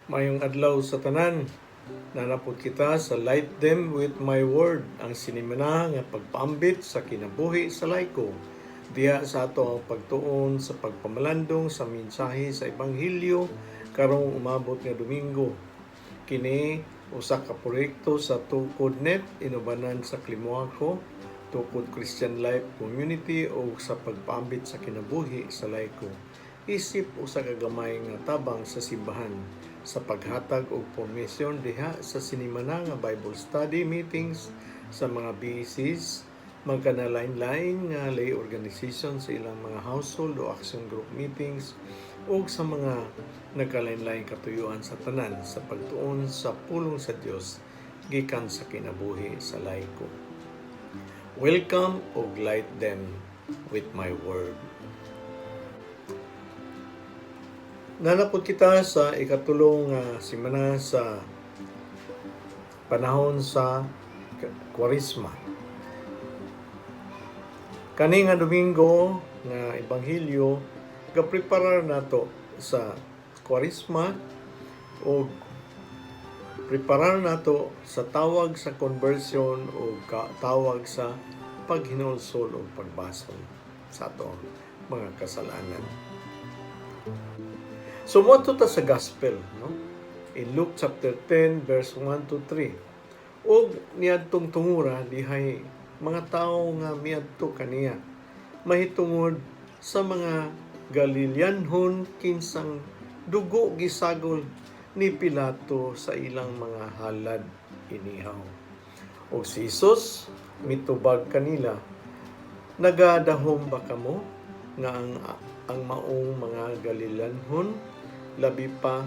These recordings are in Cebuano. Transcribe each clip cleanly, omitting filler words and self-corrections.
Maayong adlaw sa tanan. Naa na pud kita sa Light Them with My Word, ang sinimana nga pagpaambit sa kinabuhi sa laiko. Diha sa ato ang pagtuon sa pagpamalandong sa mensahe sa Ebanghelyo karong umabot nga Domingo. Kini usa ka proyekto sa Tukod Net inubanan sa Klimuako, Tukod Christian Life Community o sa pagpaambit sa kinabuhi sa laiko. Isip usa ka gamay nga tabang sa simbahan sa paghatag og formasyon diha sa sinimana nga Bible study meetings sa mga BECs, magkanalain-lain nga lay organization sa ilang mga household o action group meetings, ug sa mga nagkalain-lain katuyuan sa tanan sa pagtuon sa pulong sa Dios gikan sa kinabuhi sa laiko. Welcome og Light Them with My Word. Naa na pud kita sa ikatulong simana sa panahon sa Kwaresma. Kani nga Domingo nga Ebanghelyo gapreparar nato sa Kwaresma o preparar nato sa tawag sa conversion o tawag sa paghinulsol o pagbasol sa atong mga kasalanan. So moadto ta sa gospel, no? In Luke chapter 10 verse 1 to 3. Og niadtong tungura dihay mga tawo nga miadto kaniya mahitungod sa mga Galileanhon kinsang dugo gisagol ni Pilato sa ilang mga halad inihaw. Og si Jesus mitubag kanila, "Nagadahom ba kamo nga ang maong mga Galileanhon labi pa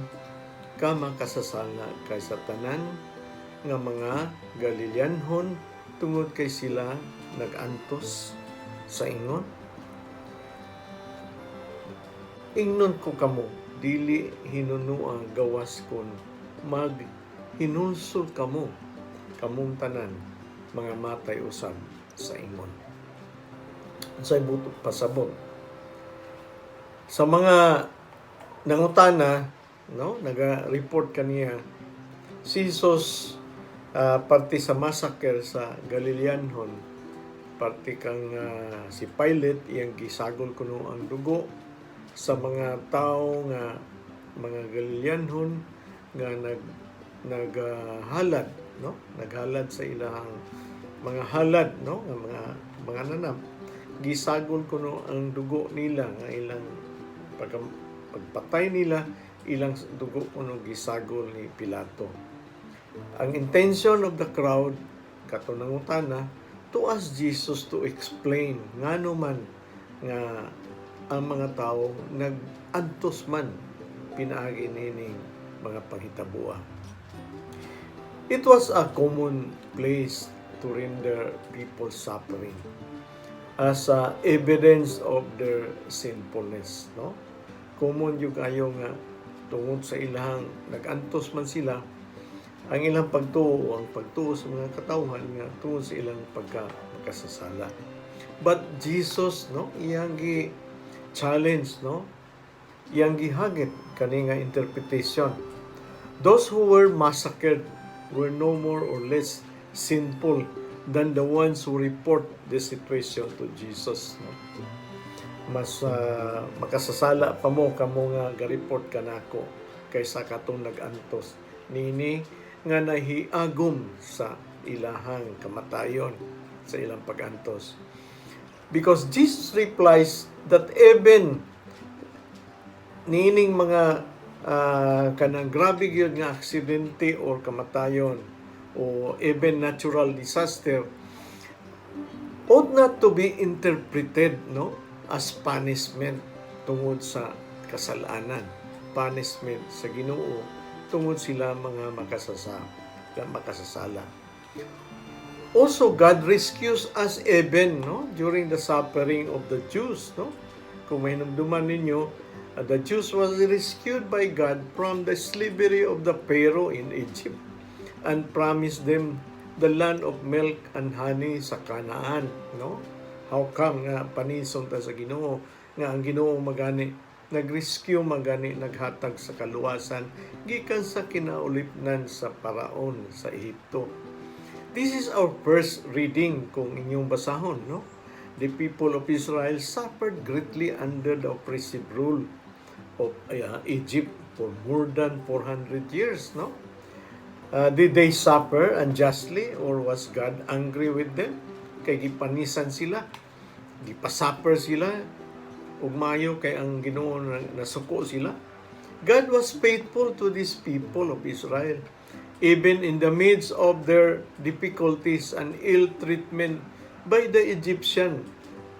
ka makasasala kaysa tanan nga mga Galileanhon tungod kay sila nag-antos sa ingon? Ingnon ko kamo, dili hinunua gawas kon maghinulsol kamo, kamong tanan mga matay usab sa ingon." Unsay buot pasabot? Sa mga nangutana, no, naga-report kaniya si Jesus parte sa massacre sa Galileanhon, parte kang si Pilate iyang gisagol kuno ang dugo sa mga tao nga mga Galileanhon nga naghalad, no, naghalad sa ilang mga halad, no, nga mga nanam. Gisagol kuno ang dugo nila nga ilang pagpatay nila, ilang dugo kuno gisagol ni Pilato. Ang intention of the crowd kato nangutana to ask Jesus to explain ngano man nga ang mga tao nag-antos man pinaagi nining mga panghitaboa. It was a common place to render people suffering as a evidence of their sinfulness, no? Common gyud kayo nga tungod sa ilang nag-antos man sila, ang ilang pagtuo, ang pagtuo sa mga katawhan nga tungod sa ilang pagka makasasala. But Jesus, no, iyang gi challenge, no, iyang gihagit kani nga interpretation. Those who were massacred were no more or less sinful than the ones who report the situation to Jesus, no? Mas makasasala pa mo kamo nga ga-report kanako kaysa katong nag-antos nini nga nahiagom sa ilahang kamatayon sa ilang pag-antos. Because Jesus replies that even niining mga kanang grabe gyud nga aksidente or kamatayon o even natural disaster ought not to be interpreted, no, as punishment tungod sa kasalanan, punishment sa Ginoo tungod sila mga makasasala. Also, God rescues us even, no, during the suffering of the Jews, no? Kung mahinumduman ninyo, the Jews was rescued by God from the slavery of the Pharaoh in Egypt and promised them the land of milk and honey sa Canaan, no? How come nga panison ta sa Ginoo nga ang Ginoo magani Nag-rescue magani, naghatag sa kaluwasan gikan sa kinaulipnan sa Paraon sa Ehipto. This is our first reading kung inyong basahon, no? The people of Israel suffered greatly under the oppressive rule of Egypt for more than 400 years, no? Did they suffer unjustly or was God angry with them? Kay gipanisan sila, gipasuffer sila, ug mayo kay ang Ginoo nasuko sila. God was faithful to these people of Israel even in the midst of their difficulties and ill treatment by the Egyptian,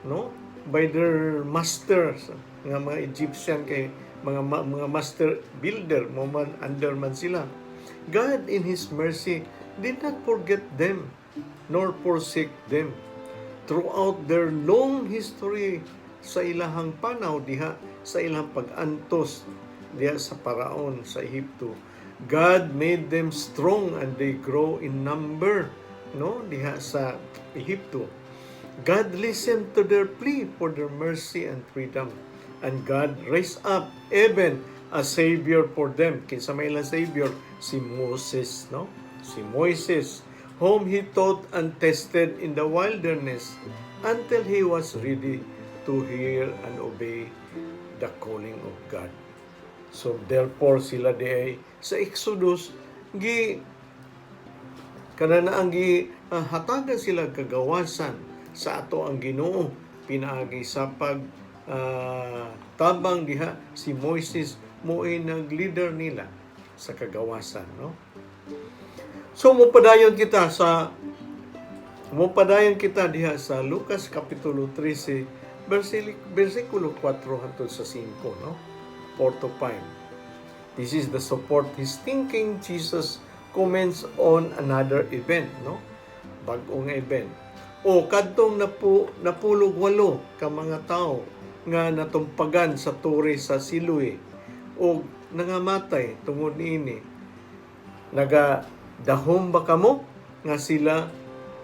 no? By their masters nga mga Egyptian kay mga master builder mo man, under man sila. God in His mercy did not forget them nor forsake them throughout their long history sa ilahang panaw diha sa ilang pag-antos diha sa Paraon sa Ehipto. God made them strong and they grow in number, no, diha sa Ehipto. God listened to their plea for their mercy and freedom. And God raised up even a savior for them. Kinsa may ilang savior? Si Moses, no? Si Moises, whom he taught and tested in the wilderness until he was ready to hear and obey the calling of God. So therefore sila di ay sa Exodus gi kanana ang gi hatagan sila kagawasan sa ato ang Ginoo pinaagi sa pag tabang diha si Moises mo'y nag-leader nila sa kagawasan, no? So mopadayon kita diha sa Lucas kapitulo 13 versikulo 4 hangtod sa 5, no? 4 to 5. This is the support his thinking. Jesus comments on another event, no? Bag-ong event. O kadtong 18 ka mga tao nga natumpagan sa tore sa Siloe o nangamatay tungod niini. Naga dahom ba kamo nga sila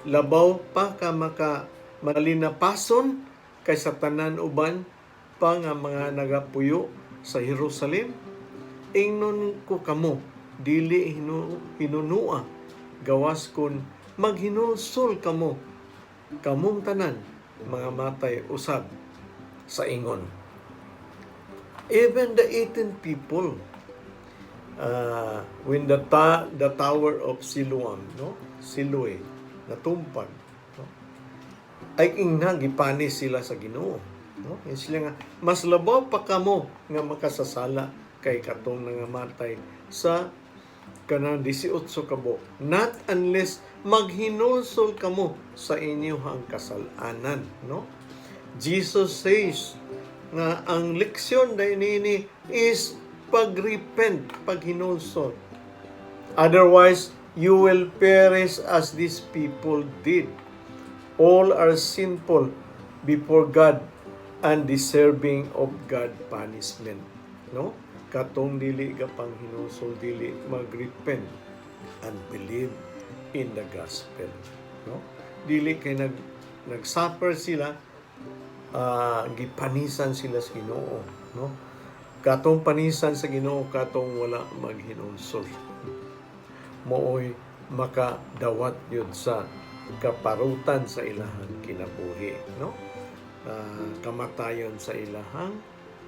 labaw pa ka maka malinapason kaysa tanan uban pa nga mga nagapuyo sa Jerusalem? Ingnon ko kamo, dili hinunua, gawas kon maghinulsol kamo, kamong tanan mga matay usab sa ingon. Even the 18 people, when the tower of Siloam, no? Siloe, natumpag, no? Ay ingna gipanis sila sa Ginoo, no? Yung sila nga mas labaw pa kamo nga makasasala kay katong nangamatay sa kanang 18 ka buok. Not unless maghinulsol kamo sa inyong kasalanan, no? Jesus says nga ang leksyon dahil niini is pag-repent, paghinulsol. Otherwise, you will perish as these people did. All are sinful before God and deserving of God punishment. No? Katong dili ka pang hinulsol, dili mag-repent and believe in the gospel. No? Dili kay nag-suffer sila, gipanisan sila sa Ginoo, no? Katong panisan sa Ginoo katong wala maghinulsol. Mooy makadawat yun sa kaparutan sa ilahang kinabuhi, no? Kamatayon sa ilahang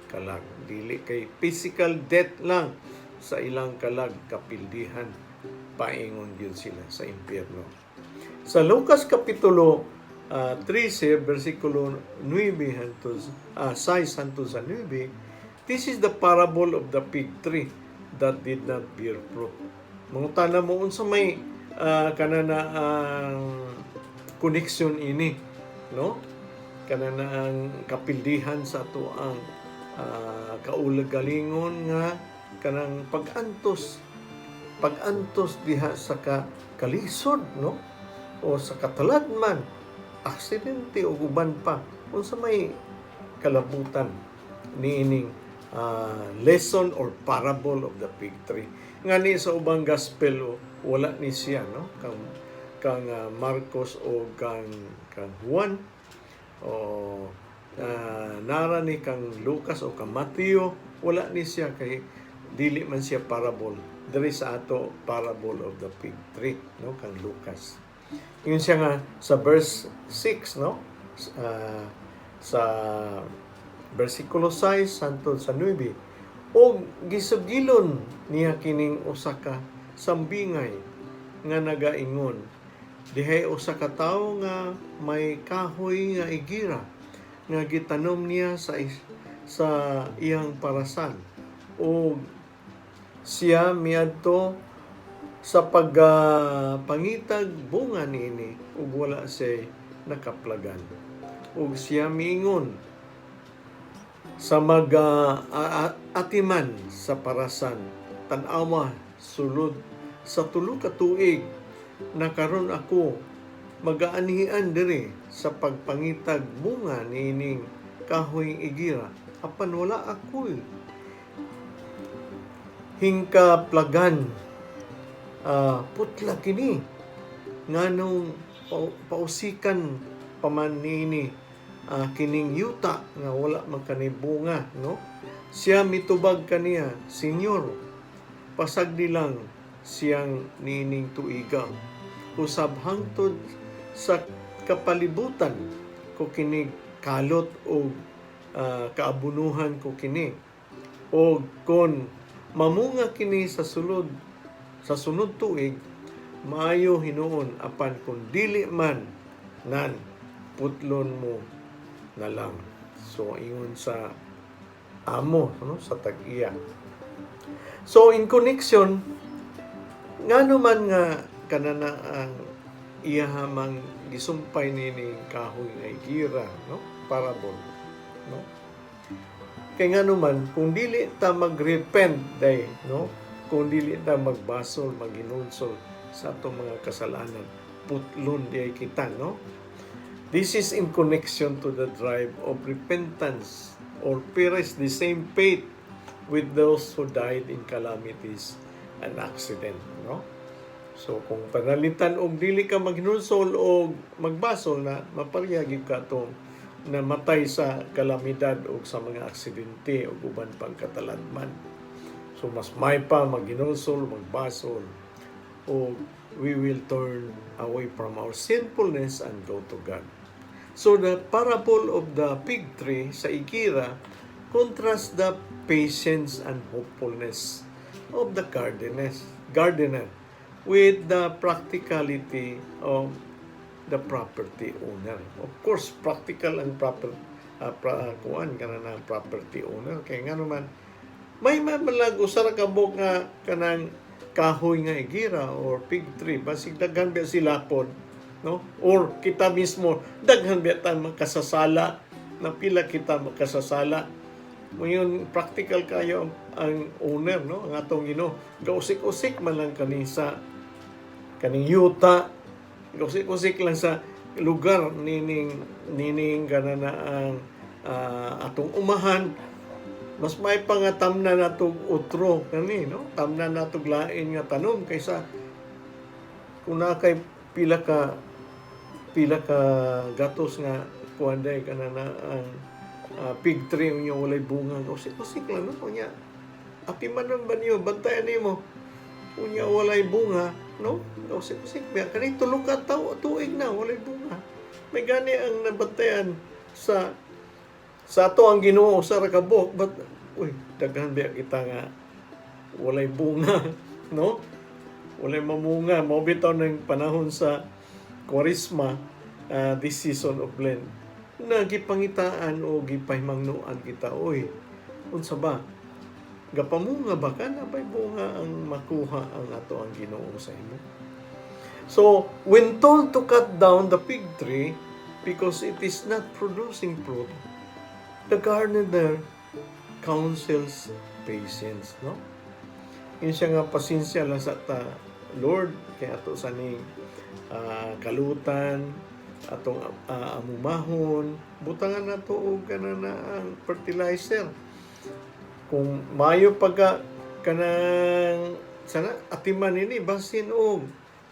kalag. Dili kay physical death lang sa ilang kalag, kapildihan paingon gyud sila sa impyerno. Sa Lucas kapitulo 13 versikulo 9 hangtod 6 hangtod sa 9, this is the parable of the fig tree that did not bear fruit. Mangutana mo unsa may kanana ang connection ini, no? Kanana ang kapildihan sa ato ang kaulagalingon nga kanang pag-antos diha sa kalisod, no, o sa kataladman, aksidente o uban pa? Unsa may kalabutan niining lesson or parable of the fig tree? Nga ni sa ubang gospel, oh, wala ni siya, no, kang Marcos o kang Juan o Nara ni kang Lucas o kang Mateo, wala ni siya kay dili man siya parable. Diri sa ato, parable of the fig tree, no, kang Lucas. Yun siya nga sa verse 6, no? Sa versikulo 6 hangtod sa 9. Og gisugilon niya kining usa ka sambingay nga nagaingon, "Dihay usa ka tawo nga may kahoy nga igira nga gitanom niya sa iyang parasan, ug siya miadto sa pagpangitag bunga niini ug wala siya nakaplagan. Ug siya miingon sa mga atiman sa parasan, 'Tan-awa, sulod sa 3 ka tuig na karon ako magaanian diri sa pagpangitag bunga niining kahoy igira, apan wala ako'y hingkaplagan. Putla kini. Nganong pausikan pa man niini kining yuta nga wala man kani bunga?" no? Siya mitubag kaniya, "Senyor, pasagdi lang siyang niining tuiga. Usab hangtod sa kapalibutan ko kini kalot o kaabunuhan ko kini. O kon mamunga kini sa sunod tuig, maayo hinuon, apan kung dili man nan, putlon mo na lang." So ingon sa amo, no, sa tag-iya. So in connection, ngano man nga kanana ang iyaha mang gisumpay ni kahoy nga igira, no, parable, no? Kay ngano man kung dili ta magrepent day, no, kung dili ta magbasol, maghinulsol sa atong mga kasalanan, putlon diay kita, no? This is in connection to the drive of repentance or perish the same fate with those who died in calamities and accident, no? So kung panalitan og dili ka maghinulsol o magbasol na, mapareha gyud ka atong namatay sa kalamidad o sa mga aksidente o uban pang kataladman. So mas may pa maghinulsol, magbasol, o we will turn away from our sinfulness and go to God. So the parable of the fig tree sa igira contrasts the patience and hopefulness of the gardener with the practicality of the property owner. Of course, practical ang proper kuan kana na property owner kay nga naman may mamalag usa ra ka buok nga kanang kahoy nga igira or fig tree, basig daghan biya sila pod, no? Or kita mismo, daghan biya ta makasasala, na pila kita makasasala. Ngayon, practical kayo ang owner, no, ang atong Ginoo. Gausik-usik man lang kani sa kaning yuta, gausik-usik lang sa lugar nining kana na ang atong umahan. Mas may pa nga tamna natog utro kani, no, tamna natog lain nga tanom kaysa kung naa kay pila ka gatos nga kuan day kana na ang fig tree, unya walay bunga, usik-usik lang, no? Unya apiman man ba niyo, bantayan nimo, unya walay bunga, no? Usik-usik ba kani, 3 ka tuig na walay bunga. May gani ang nabantayan sa ato ang Ginoo, usa ra ka buok, but uy, daghan biya kita nga walay bunga, no, walay mamunga. Mao bitaw ng panahon sa Kwaresma, this season of Lent, na gipangitaan o gipahimangnoan kita, "Oy, unsa ba, gapamunga ba ka na bay bunga ang makuha ang ato ang Ginoo sa imo?" So when told to cut down the fig tree because it is not producing fruit, the gardener counsels patience, no? Yun siya nga pasensya lang sa ta, Lord, kay ato sa ning kalutan, atong amumahon, butangan nato og kana na ang fertilizer. Kung mayo pagka kanang sana atiman nini, basin og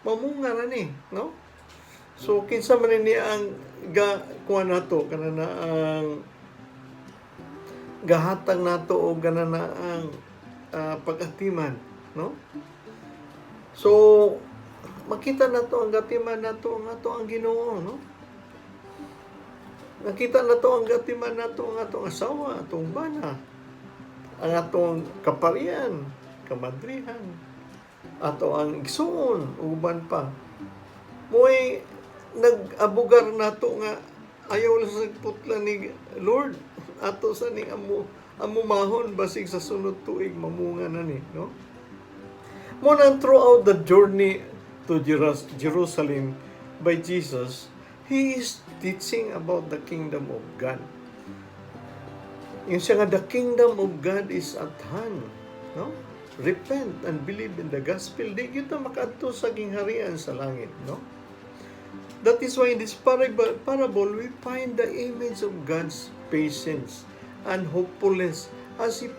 mamunga ra ni, no? So kinsa man ni ang ga kuan nato kana na ang Gahatag nato og gananaang pag-atiman, no? So makita nato ang gatiman nato ang ato ang Ginoo, no? Nakita nato ang gatiman nato ang atong asawa, atong bana, ang atong kaparian, kamadrihan, ato ang igsuon, uban pa. Mo'y nag-abugar nato nga ayaw lang sa putla ni Lord ato sa ning amo amumahon, basig sa sunod tuig mamunga na ni, no? Mo nang throughout the journey to Jerusalem by Jesus, he is teaching about the kingdom of God. Yung siya nga, "The kingdom of God is at hand," no? "Repent and believe in the gospel." Di kita makaadto sa gingharian sa langit, no? That is why in this parable, we find the image of God's patience and hopefulness as He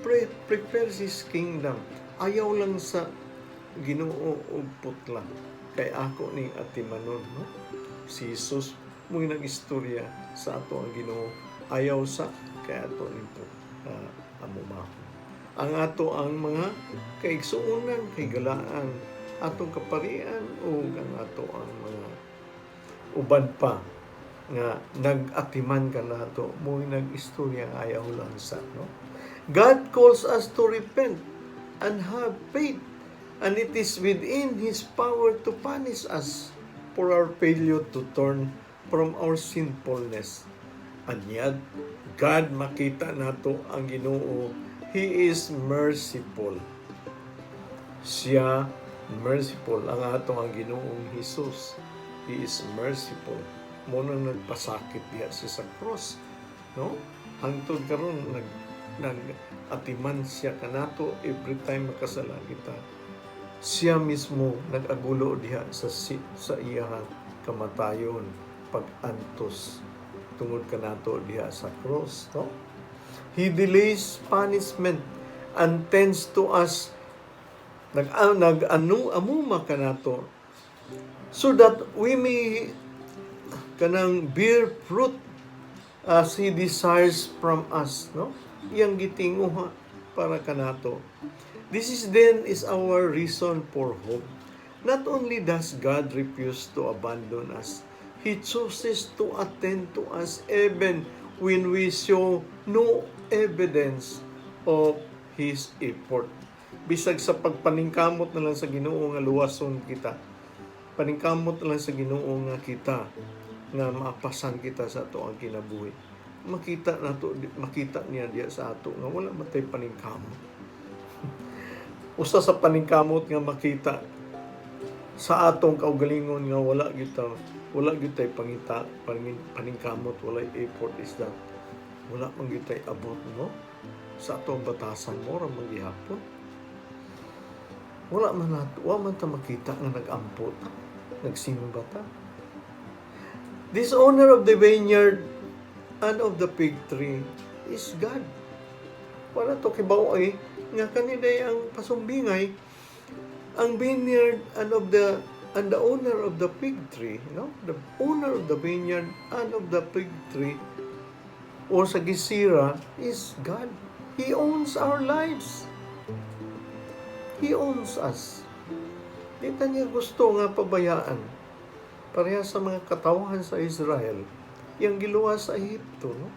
prepares His kingdom. Ayaw lang sa Ginoo og putla kay ako ning atimanon, no? Si Jesus mo'y nag-istorya sa ato ang Ginoo, ayaw sa kay ato ning amumahon. Ang ato ang mga kaigsuonan, kahigalaan, atong kaparian ug ang ato ang mga uban pa nga nag-atiman kanato mo'y nag-istorya nga ayaw lang sa, no? God calls us to repent and have faith, and it is within His power to punish us for our failure to turn from our sinfulness. And yet God, makita nato ang Ginoo, He is merciful. Siya merciful ang atong ang Ginoong Hesus. He is merciful. Mo nang nagpasakit diha siya sa cross, no? Hangtod karon nag nag atiman siya kanato every time makasala kita. Siya mismo nag-agulo diha sa iyang kamatayon, pag-antos tungod kanato diha sa cross, no? He delays punishment and tends to us, nag nag anu amuma kanato so that we may kanang bear fruit as He desires from us, no? Iyang gitinguha para kanato. This is then is our reason for hope. Not only does God refuse to abandon us, He chooses to attend to us even when we show no evidence of His effort. Bisag sa pagpaningkamot na lang sa Ginoo nga luwason kita, paningkamot na lang sa Ginoo nga kita nga maapasan kita sa ato ang kinabuhi, makita nato, makita niya diya sa ato nga wala man tay paningkamot. Usa sa paningkamot nga makita sa atong kaugalingon nga wala gyud tay pangita paningkamot, wala effort, is that wala man gyud tay abot, no? Sa atong batasan mo ra man gihapon. Wala man nato, wa man ta makita nga nag-ampo ta, nagsimba ta. This owner of the vineyard and of the fig tree is God. Wala to kibaw ay nga kaniday ang pasumbingay ang vineyard and the owner of the fig tree, no? The owner of the vineyard and of the fig tree or sa gisira is God. He owns our lives. He owns us. Di ta niya gusto nga pabayaan. Pareha sa mga katawhan sa Israel, yang giluwas sa Ehipto, no?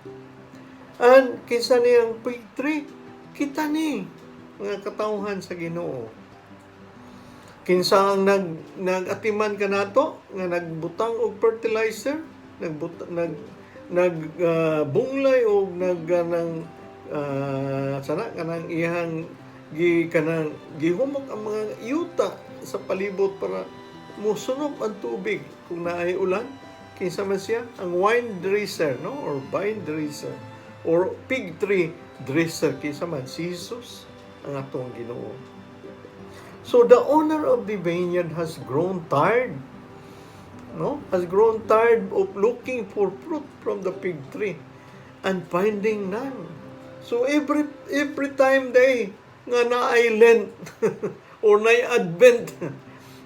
And kinsa niyang fig tree, kita ni mga katawhan sa Ginoo. Kinsa ang nag nagatiman kanato nga nagbutang og fertilizer, nagbut nag nag bunglay og nag kanang sana kanang iyang gi kanang gihumok ang mga yuta sa palibot para musunop ang tubig kung naay ulan? Kinsa man siya? Ang wine dresser, no? Or vine dresser or fig tree dresser, kinsa man? Si Jesus ang atong Ginoo. So the owner of the vineyard has grown tired, no? Has grown tired of looking for fruit from the fig tree and finding none. So every time day nga naay Lent or naay Advent,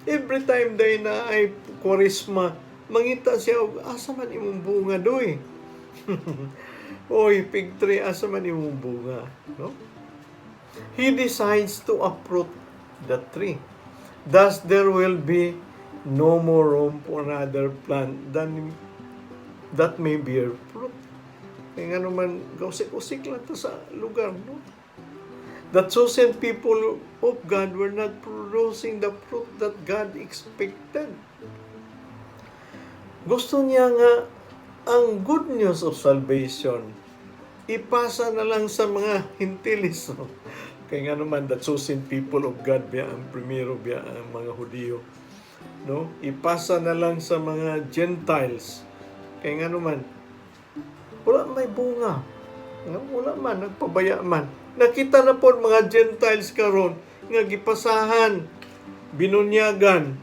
every time day naay Kwaresma, mangita siya og asa man imong bunga doy. Oy, fig tree, asa man imong bunga, no? He decides to uproot the tree. Thus there will be no more room for another plant than that may bear fruit. Kaya nga naman, gausik-usik lang to sa lugar, no? The chosen people of God were not producing the fruit that God expected. Gusto niya nga ang good news of salvation ipasa na lang sa mga Hentiles, no? Kaya nga naman, the chosen people of God biya ang primero biya ang mga Hudiyo, no? Ipasa na lang sa mga Gentiles. Kaya nga naman, wala may bunga. No? Wala man, nagpabaya man. Nakita na po mga Gentiles karon nga gipasahan, binunyagan.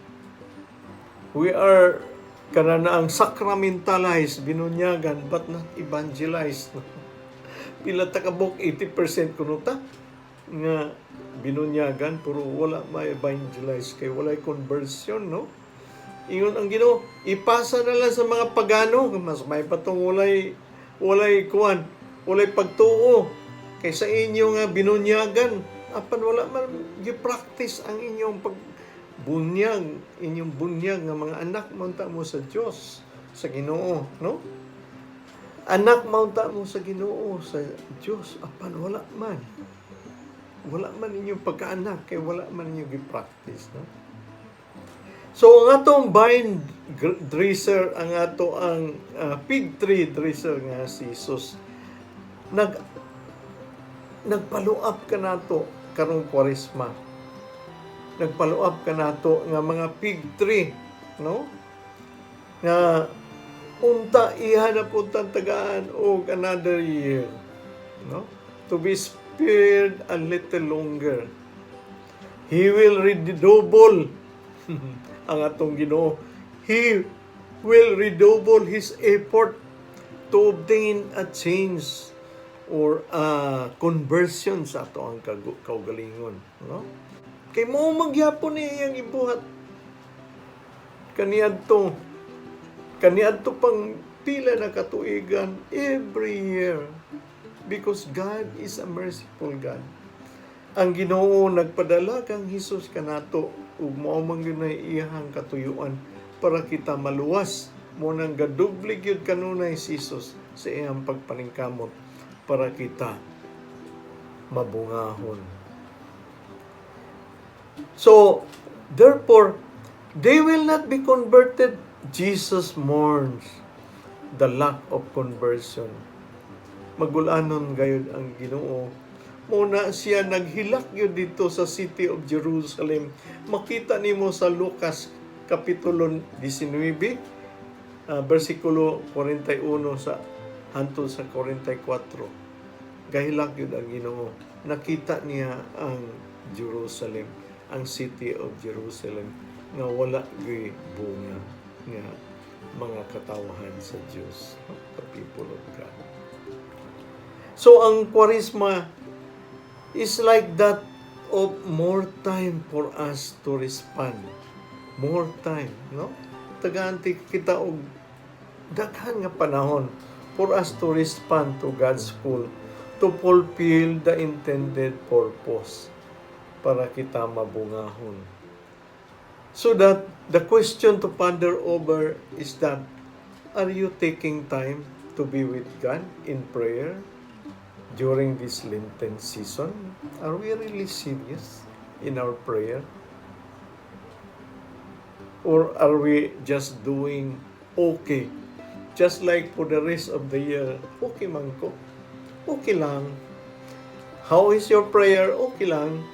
We are kana na ang sacramentalized, binunyagan, but not evangelized. Pila ta kabuk, 80% kuno ta nga binunyagan pero wala ma-evangelize kay walay conversion, no? Ingon ang Ginoo, ipasa na lang sa mga pagano, mas may patong walay kuan, walay pagtuo kay sa inyo nga binunyagan apan wala man gi-practice ang inyong pagbunyag, inyong bunyag nga mga anak man ta mo sa Dios, sa Ginoo, no? Anak man ta mo sa Ginoo, sa Dios, apan wala man inyong pagkaanak kay wala man inyong gi-practice, no? So ang atong vine dresser, ang ato ang fig tree dresser nga si Jesus, nag-follow up kanato karong Kwaresma. Nag-follow up kanato nga mga fig tree, no? Nga unta iha na pud tagaan og another year, no? To be spared a little longer. He will redouble ang atong Ginoo. He will redouble his effort to obtain a change or a conversion sa ato ang kaugalingon, no? Kay mao magyapon ni iyang ibuhat kaniadto pang pila na katuigan, every year, because God is a merciful God. Ang Ginoo nagpadala kang Hesus kanato ug mao man gyud nay iyang katuyuan para kita maluwas. Mao nang gadoble gyud kanunay si Jesus sa iyang pagpaningkamot para kita mabungahon. So, therefore, they will not be converted. Jesus mourns the lack of conversion. Magulanon gayud ang Ginoo. Mao na siya naghilak yun dito sa city of Jerusalem. Makita nimo sa Lucas Kapitulo 19, versikulo 41 sa hantod sa 44. Gahilak yun ang Ginoo. Nakita niya ang Jerusalem, ang city of Jerusalem nga wala gyud bunga nga mga katawahan sa Dios, no? The people of God. So ang Kwaresma is like that of more time for us to respond. More time, no? Tagaan kita og daghan nga panahon for us to respond to God's call to fulfill the intended purpose para kita mabungahon. So that the question to ponder over is that, are you taking time to be with God in prayer during this Lenten season? Are we really serious in our prayer? Or are we just doing okay? Just like for the rest of the year, okay man ko. Okay lang. How is your prayer? Okay lang.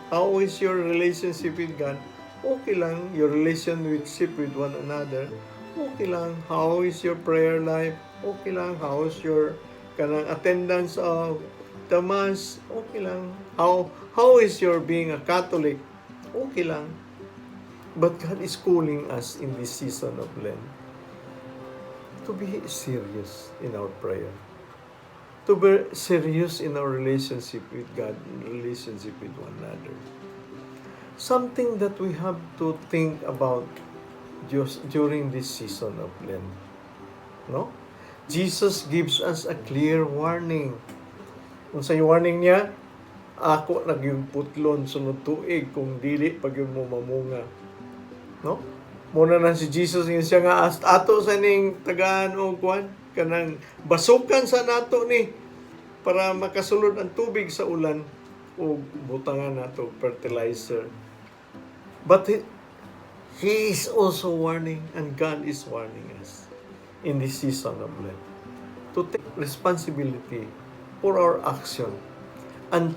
How is your relationship with God? Okay lang. Your relationship with one another? Okay lang. How is your prayer life? Okay lang. How is your kanang attendance of the Mass? Okay lang. How is your being a Catholic? Okay lang. But God is calling us in this season of Lent to be serious in our prayer, to be serious in our relationship with God, in relationship with one another. Something that we have to think about just during this season of Lent. No? Jesus gives us a clear warning. Unsay warning niya? Ako na gyung putlon sunod tuig kung dili pa gyud mo mamunga. No? Mao na na si Jesus, ingon siya nga ato sa ning tagaan og kuan, kanang basukan sa nato ni para makasulod ang tubig sa ulan o butangan nato fertilizer. But he is also warning, and God is warning us in this season of Lent to take responsibility for our action and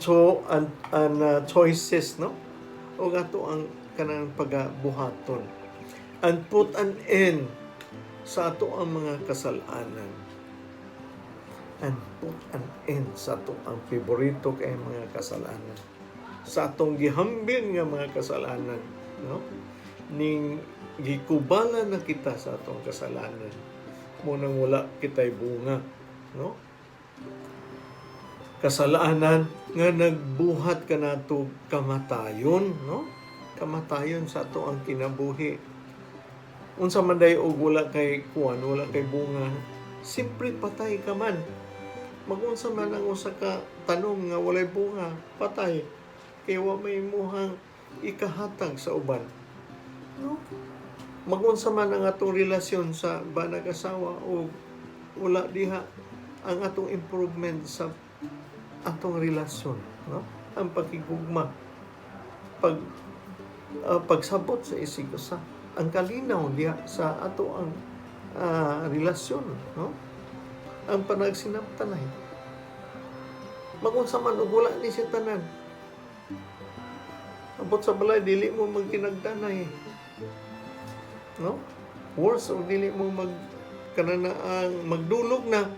choices, no, o ato ang kanang pagabuhaton, and put an end sa ato ang mga kasalanan, and put an end sa ato ang favorito kay mga kasalanan, sa atong gihambin nga mga kasalanan, no, ning gikubala na kita sa atong kasalanan, mao nang wala kitay bunga, no? Kasalanan nga nagbuhat kanato kamatayon, no? Kamatayon sa ato ang kinabuhi. Unsa man day og wala kay kuan, wala kay bunga, simpre patay ka man. Magunsa man ang usa ka tanom nga walay bunga, patay, kay wa may imuhang ikahatag sa uban, no? Magunsa man ang atong relasyon sa banag asawa o wala diha ang atong improvement sa atong relasyon, no? Ang pagkigugma, pagsabot sa isig usa, ang kalinaw diha sa ato ang relasyon, no? Ang panagsinabtanay. Magunsa man og wala ni siya tanan, abot sa balay dili mo magkinagdanay, no? Worse og dili mo mag kanana ang magdulog na,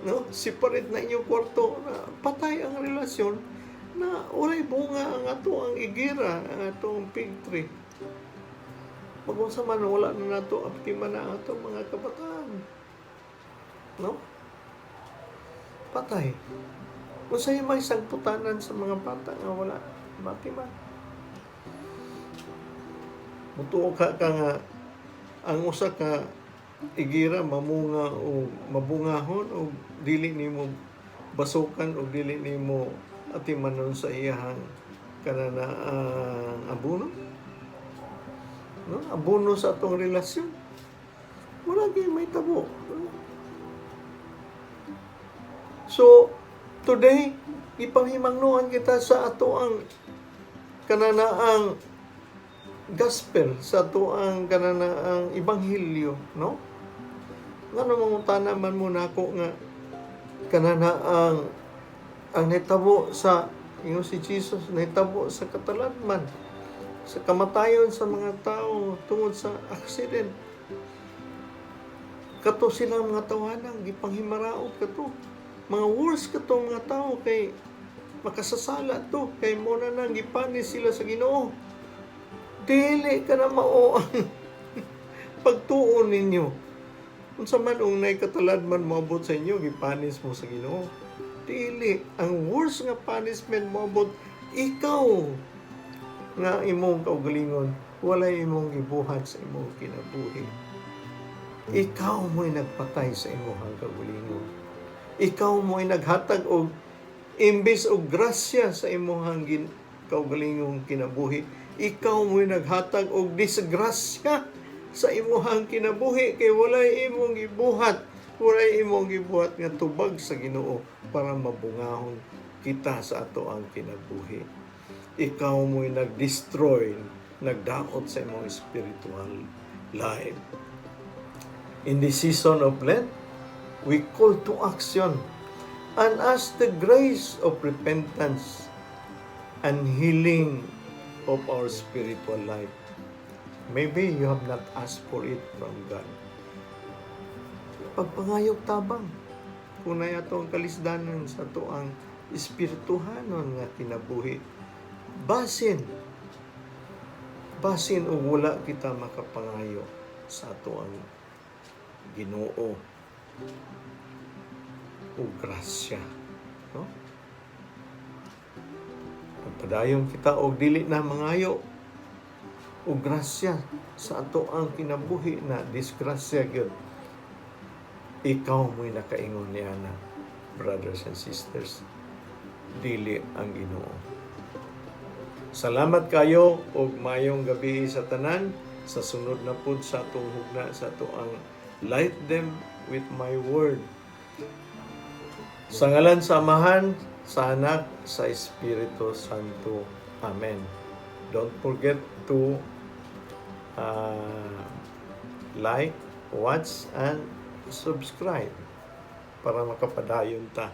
no? Separate na inyong kwarto na, patay ang relasyon na, walay bunga ang ato ang igira, ang atong fig tree. Magunsa man, wala na nato aptima na ang atong mga kabataan, no? Patay. Unsay may sagputanan sa mga bata nga wala matiman? Mutuo ka ka nga ang usa ka igira mamunga o mabungahon o dili nimo basukan o dili nimo atimanon sa iyahang kanana ang abono, no? Abono sa atong relasyon, wala gyud may tabo, no? So today, ipahimangnoan kita sa ato ang kananaang gospel, sa ato ang kananaang ebanghelyo, no? Ngano mangutana man mo nako nga kananaang ang nahitabo sa, ingon si Jesus, nahitabo sa kataladman, sa kamatayon sa mga tao tungod sa accident, kato silang mga tawanan gipanghimaraot, kato mga worst, kato mga tao kay makasasala to, kay mao na nang gipanis sila sa Ginoo. Dili ka na mao ang pagtuon ninyo. Unsa man ung nay kataladman moabot sa inyo, gipanis mo sa Ginoo. Dili ang worst nga punishment moabot ikaw nga imong kaugalingon walay imong gibuhat sa imong kinabuhi. Ikaw mo'y nagpatay sa imong kaugalingon. Ikaw mo'y naghatag og imbes og grasya sa imong kaugalingong kinabuhi, ikaw mo'y naghatag og disgrasya sa imong kinabuhi, kay walay imong gibuhat, walay imong gibuhat nga tubag sa Ginoo para mabungahon kita sa ato ang kinabuhi. Ikaw mo'y nag-destroy, nagdaot sa imong spiritual life. In the season of Lent, we call to action and ask the grace of repentance and healing of our spiritual life. Maybe you have not asked for it from God. Pagpangayog tabang kung naay ato ang kalisdanan sa ato ang espirituhanon nga kinabuhi. Basin og wala kita makapangayo sa ato ang Ginoo o grasya, no? Pagpadayon kita og dili na mangayo og grasya sa ato ang kinabuhi na disgrasya gyud. Ikaw mo'y nakaingon niana, brothers and sisters, dili ang Ginoo. Salamat kayo og maayong gabi sa tanan. Sa sunod na pud sa atong hugna sa atoang "Light Them with My Word." Sa ngalan sa Amahan, sa Anak, sa Espiritu Santo. Amen. Don't forget to like, watch, and subscribe para makapadayon ta.